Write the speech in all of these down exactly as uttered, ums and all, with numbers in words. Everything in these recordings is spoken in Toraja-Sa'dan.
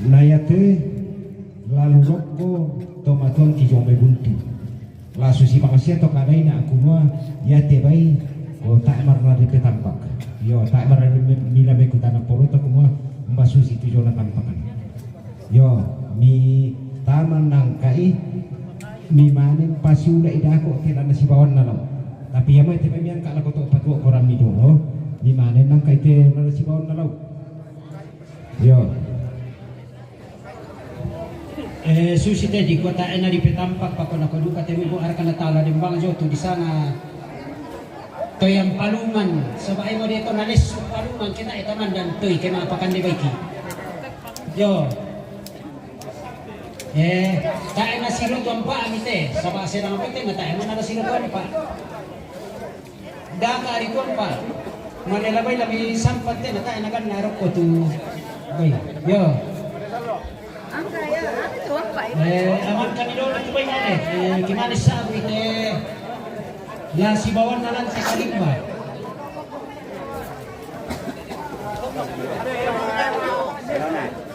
Na iate lalu rokko to matuang ki jomai buntu. La susi mangkasia to kadaina, kumua iate bai ko tae marna ripe tampak. Yo, tae marna ripe mila mai kutana poroto, kumua mba susi tu jona tampakan. Yo, mi tama nangkai, mi manen pasiula idako te lana sibawan na lau. Tapi ya mai te mai miangka lako to patuo koran mi dolo, mi manen nangkai te lana sibawan na lau. Yo. Eh, susi te di kota ena di petampak pakona ko duka te mibo arka na tala dembang jo tu di sana. To yang palungan, sebab emo dia to nalesu palungan kita etaman dan toi kema pakan de baiki. Yo. Eh, tae na siro tu ampa amite, saba sedang apa te na tae mana na siro tu ampa. Daka ari tu ampa. Mane labai labi sampat te na tae na kan naroko tu. Bai. Yo. Angka ya, apa tu ampa itu? Eh, aman kami dulu tu bai mane. Eh, kimane sabu ite. La sibawan na lante kalimba.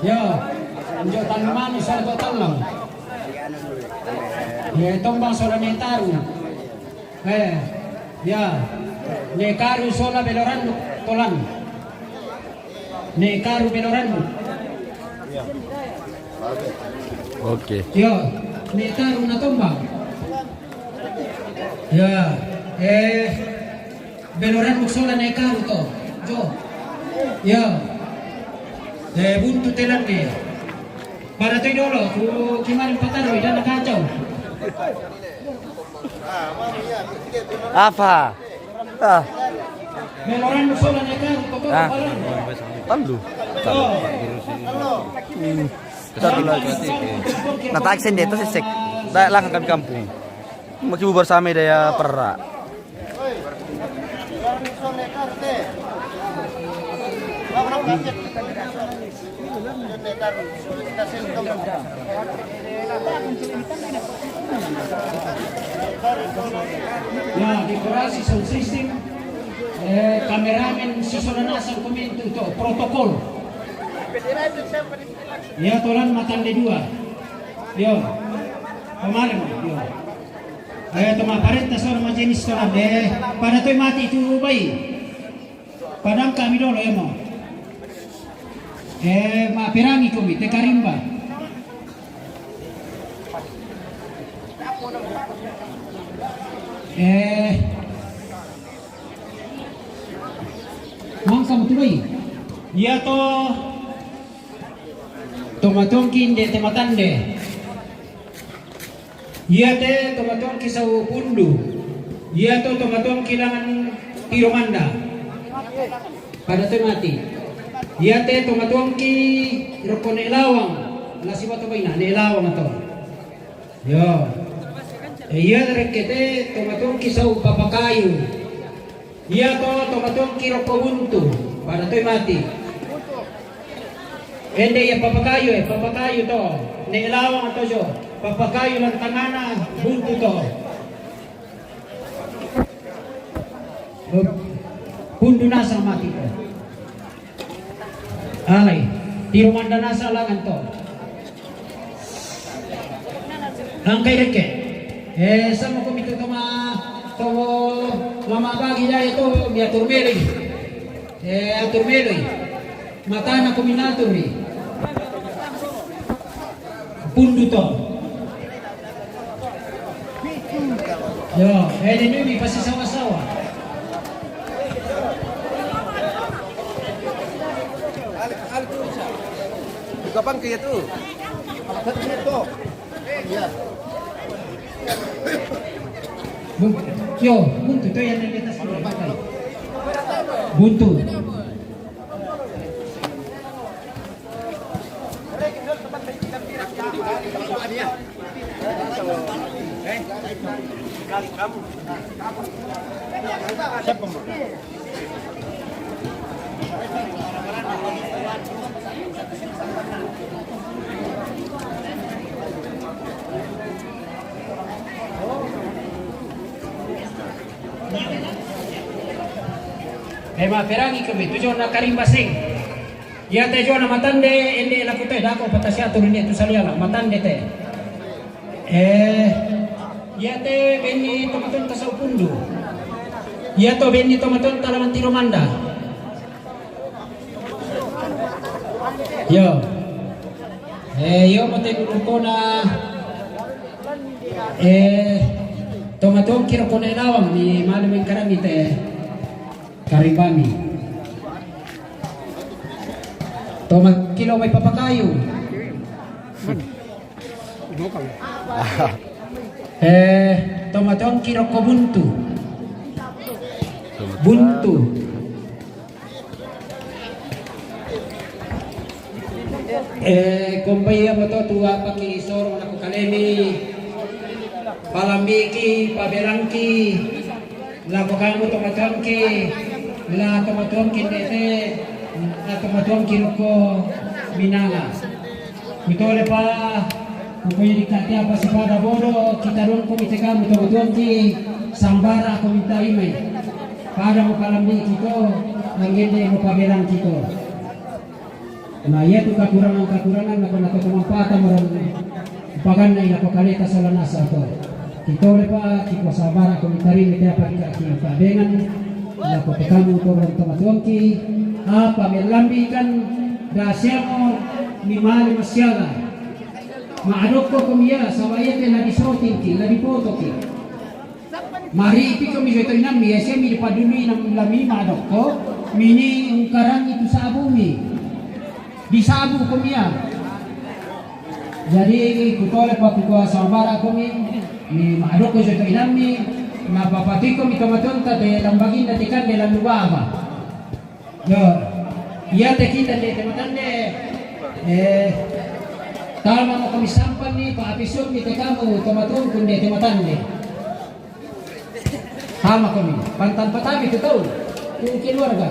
Yo, njo tanumanu sala to talang. Ye tombang sola ne taru. Eh, ya. Ne karu sola belorandu tolan. Ne karu belorandu. Oke. Yo, ne taru na tombang. Ya, eh, belorandu sola ne karu to. Jo. Ya. Eh, buntu telan ne. Pada toi dolo, ku kimarin pataro, idana kacau. Apa? Ah. Belorandu sola ne karu to, to, Ah. Palan. Palu. Oh. Kita dulu aja. Nah, tak sende itu sesek. Dah lang kami kampung. Maki bubar sama daya perak. Ya, dekorasi sound system, eh, kameramen, sosoran asal komentu to, protokol. Ya, tolan matande dua. Yo, kemarin, yo. Eh, toma parenta sono majenis sono de, pada toi mati tu bai. Padang kami dolo emo. Eh, ma perangi komi, te karimba. Eh, mangsa mutu bai. Iya to, toma tongkin de, te matande. Iate tomatuangki sau pundu. Iato tomatuangki langan tiro manda. Pada toi mati. Iate tomatuangki rokko ne' lawang. Lasiba to baina ne' lawang to. Yo. E, ia rekkete tomatuangki sau papakayu. Iato tomatuangki rokko buntu, pada toi mati. Ende ia papakayu, e, papakayu to. Ne' lawang to jo. Papakayu lan tangana buntu to. Pundu nasang mati to. Alai, tiro manda nasa langan to. Angkai rekke. E, sama ko mitu toma, to lama bagi dai to, mi atur meloi. E, atur meloi. Matana ko minaturi. Pundu to. Yo, ede numi pasi sawa-sawa. Buka pangke ya tu. Yo, buntu to yang di atas tu. Buntu. Ema perangi kami tujuh na karimba sing. Iate Joana matande, ende laku te dako patasiatu rinne tu saliala, matande te. Eh, iate Beni tomatuanta Saupundu. Iato Beni tomatuanta Lamantiro Manda. Yo. Eh, yo mo te kona. Eh, tomatuanki ro kone lawang ni malu mengkarang ite. Karibami. Tomatuanki lo mai papakayu. Eh, tomatuanki ro ko Buntu. Buntu. Eh, kombai ya moto tua paki soro naku kalemi. Palambiki, paberangki. Lako kamu tomatuanki, la tomatuanki ndete, la tomatuanki roko minala. Kutole pa, kukuiri kati apa sipada bodo, kita dongko mite kamu tomatuanki, sambara ko minta imai. Pada mo palambiki to, manggende mo paberangki to. Na iatu kakurangan-kakurangan nako nako tumampata moran paganna ina ko kaleta salanasa to. Kitole pa, kiko sabara ko mitarimi te apa ika ki pabengan, nako pekamu to moran tomatuanki, apa melambikan, dasiamo ni male masiala. Maadokko ko mia, sawa iate na disotingki, na dipotoki. Mari piko mi joto inammi, ya sia mi dipadului inam lami madokko, mini ungkarangi tu sabumi. Di sabu ko mia. Jadi kutole pa kuko sabara ko mi, mi madokko joto inammi, na papatiko mi tomatuanta te lambaginna te kande lalu baba. Yo, iate kita ndete matande. Eh, tama mo kami sampan ni, pa apisut ni te kamu, tomatuanku ndete matande. Tama kami, pantan patami tu tau, tu keluarga.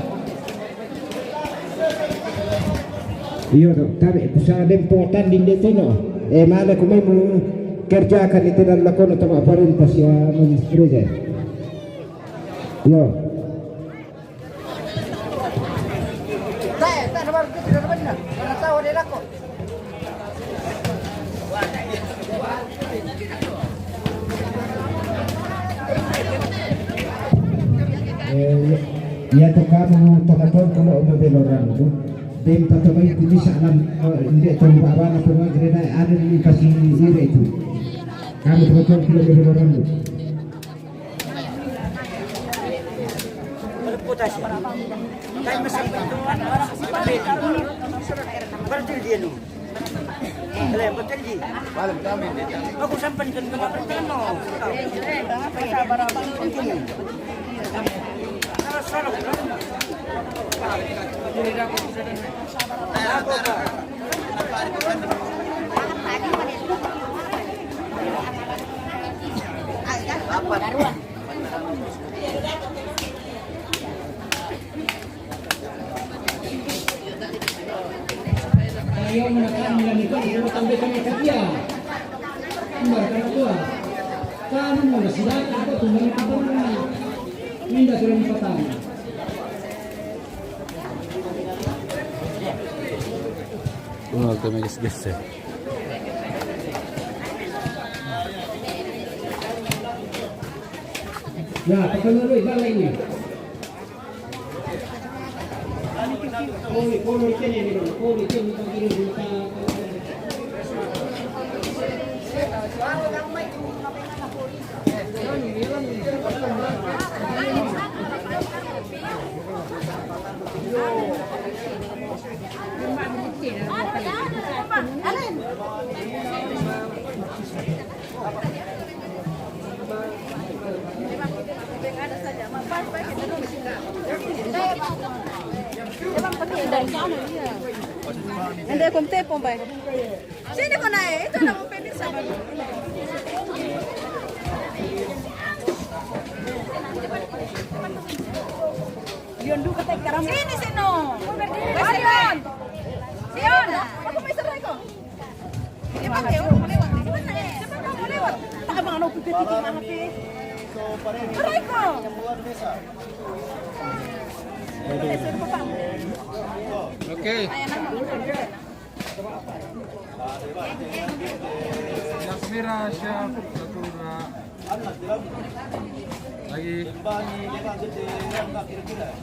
Iyo to, tabe, kusa dempo tanding de tino. Eh, mala kumai mu kerjakan itu dan lakono tama parin pas ya majlis gereja. Iyo. Eh, ya to kamu tomaton kalau mau beloran tu. Dem pato bai tu bisa alam, eh, inde to baba na pernah gereda ada di kasih ire itu. Kamu tomaton kalau mau beloran tu. Ayaw mo na kami lang ito, hindi mo tambay kami kapiya. Ang barang na ito, ah. Kamu mo na sila, ako, tumulong ka ba naman? Minda ko lang ipatama. Uno que me dice. Ya, pakalulu, iba lagi. Ende konte pombai. Sini ko nae, itu na mo pwede sa. Sini, sino? Sino? Sino? Ako may saray ko. Oke. Yang merah siap, satu, dua. Lagi.